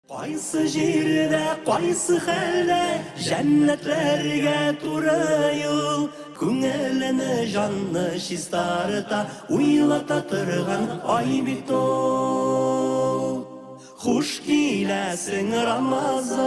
Кайсы җирдә, кайсы хәлдә җәннәтләргә туры юл, Күңелене, җанны чистарта, уйлата торган ай бит ул. Хуш киләсең, Рамазан!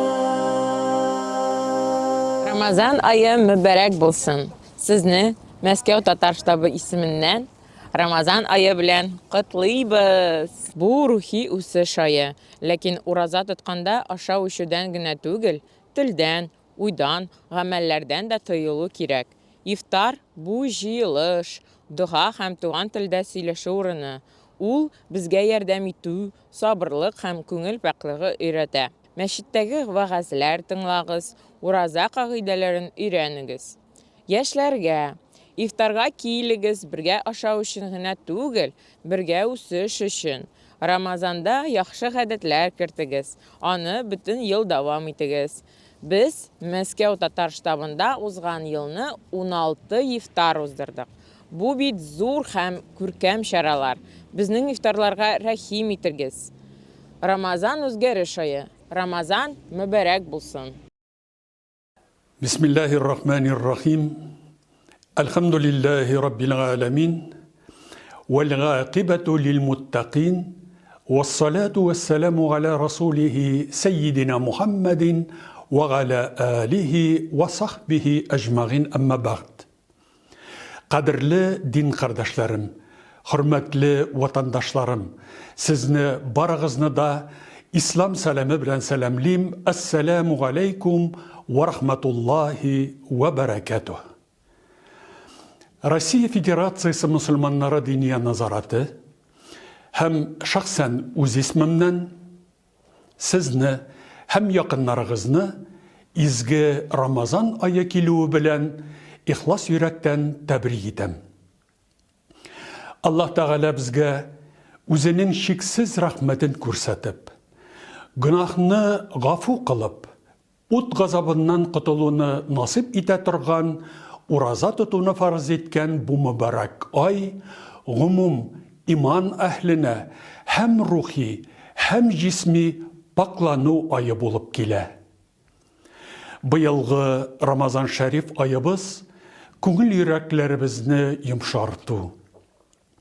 Рамазан ае мөбарәк булсын! Сезне Мәскәү татар штабы исеменнән Рамазан ае белән котлыйбыз! Бу рухи үсеш ае. Ләкин ураза тотканда ашау-эчүдән генә түгел, телдән, уйдан, гамәлләрдән дә тыелу кирәк. Ифтар, бу җыелыш, дога һәм туган телдә сөйләшү урыны. Ул безгә ярдәм итү, сабырлык һәм күңел пакьлыгы өйрәтә. Мәчеттәге вәгазьләр тыңлагыз, ураза кагыйдәләрен өйрәнегез. Яшьләргә, Ифтарга килегез, бергә ашау өчен генә түгел, бергә үсеш өчен. Рамазанда яхшы гадәтләр кертегез, аны бөтен ел дәвам итегез. Без Мәскәү татар штабында узган елны 16 ифтар уздырдык. Бу бит зур һәм күркәм чаралар. Безнең ифтарларга рәхим итегез. Рамазан үзгәреш ае. Рамазан мөбарәк булсын! Бисмиллаһир рахманир рахим. Әлхәмдүлиллаһи раббил галәмин. Вәл гакибату лил муттакин. Вассалату вассаламу аля расулихи сәййидина Мухаммадин ва аля алихи ва сахбихи әҗмәгин әмма бәгъд. Кадерле дин кардәшләрем, хөрмәтле ватандашларым, сезне барыгызны да ислам сәламе белән сәламлим, Әссәләмү галәйкүм вә рахмәтуллаһи вә бәрәкәтүһ. Россия Федерациясе мөселманнары диния назараты һәм шәхсән үз исмемнән Сезне һәм якыннарыгызны изге Рамазан ае килүе белән ихлас йөрәктән тәбрик итәм. Аллаһ Тәгалә безгә үзенең чиксез рәхмәтен күрсәтеп, гөнаһны гафу кылып, Ут газабыннан котылуны насыйп итә торган ураза тотуны фарыз иткән бу мөбарәк ай гомум иман әһленә һәм рухи, һәм җисми пакьлану ае булып килә. Быелгы Рамазан шәриф аебыз күңел-йөрәкләребезне йомшарту,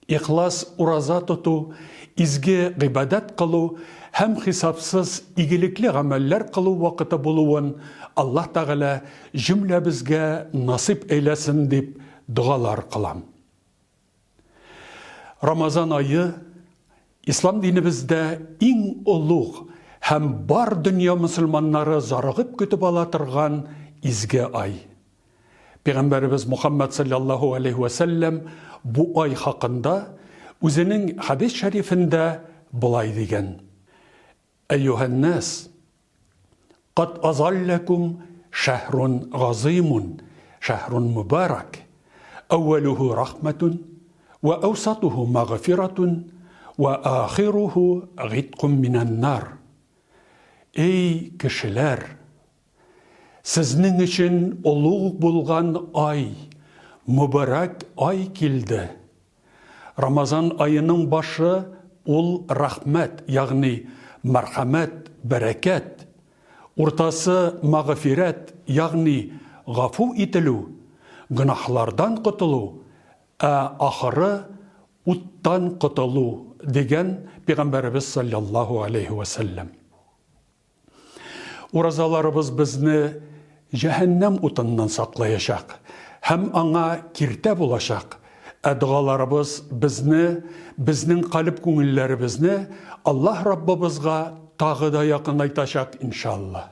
Ихлас ураза тоту, изге гыйбадәт кылу һәм хисапсыз игелекле гамәлләр кылу вакыты булуын Аллаһ Тәгалә җөмләбезгә насыйп әйләсен дип догалар кылам. Рамазан ае, ислам динебездә иң олуг һәм бар дөнья мөселманнары зарыгып көтеп ала торган изге ай. Пәйгамбәребез Мухаммад саллаллаһу алейһи вә сәлләм бу ай хакында үзенең хәдис шәрифендә болай дигән: Әйюһән-нас, кад азаллакум шәһрун газыймун, шәһрун мубарак, әүвәлүһү рахмәтун, вә әүсатуһу мәгъфиратун, вә ахируһу гыйткун минән-нар. Эй, кешеләр! Сезнең өчен олуг булган ай, мөбарәк ай килде. Рамазан аеның башы ул рәхмәт, ягъни мәрхәмәт, бәрәкәт, уртасы мәгъфирәт, ягъни гафу ителү, гөнаһлардан котылу, ә ахыры уттан котылу, дигән Пәйгамбәребез салләллаһу аләйһи вә сәлләм. Уразаларыбыз безне җәһәннәм утыннан саклаячак һәм аңа киртә булачак, ә догаларыбыз безне, безнең калеб-күңелләребезне Аллаһ Раббыбызга тагы да якынайтачак, иншалла.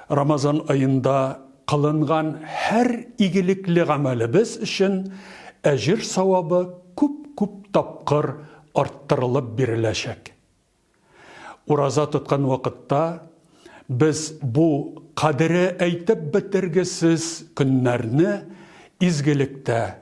Рамазан аенда кылынган һәр игелекле гамәлебез өчен әҗер-савабы күп-күп тапкыр арттырылып биреләчәк. Ураза тоткан вакытта без бу кадере әйтеп бетергесез көннәрне изгелектә,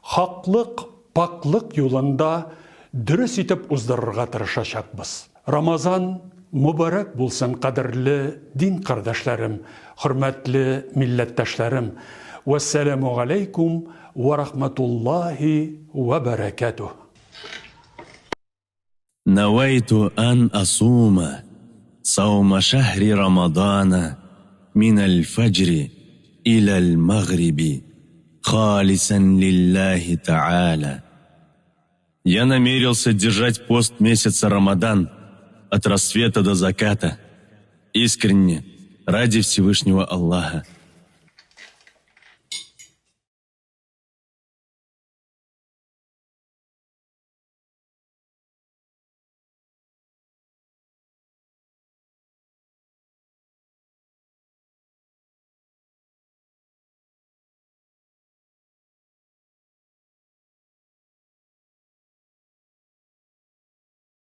хаклык, пакьлык юлында дөрес итеп уздырырга тырышачакбыз. Рамазан мөбарәк булсын, кадерле дин кардәшләрем, хөрмәтле милләттәшләрем! Вәссәламү галәйкүм вә рахмәтуллаһи вә бәрәкәтүһ! نويت أن أصوم. саума шахри Рамадана минәл фәҗри иләл мәгъриби халисан лиллахи тааля. Я намерился держать пост месяца Рамадан от рассвета до заката, искренне, ради Всевышнего Аллаха.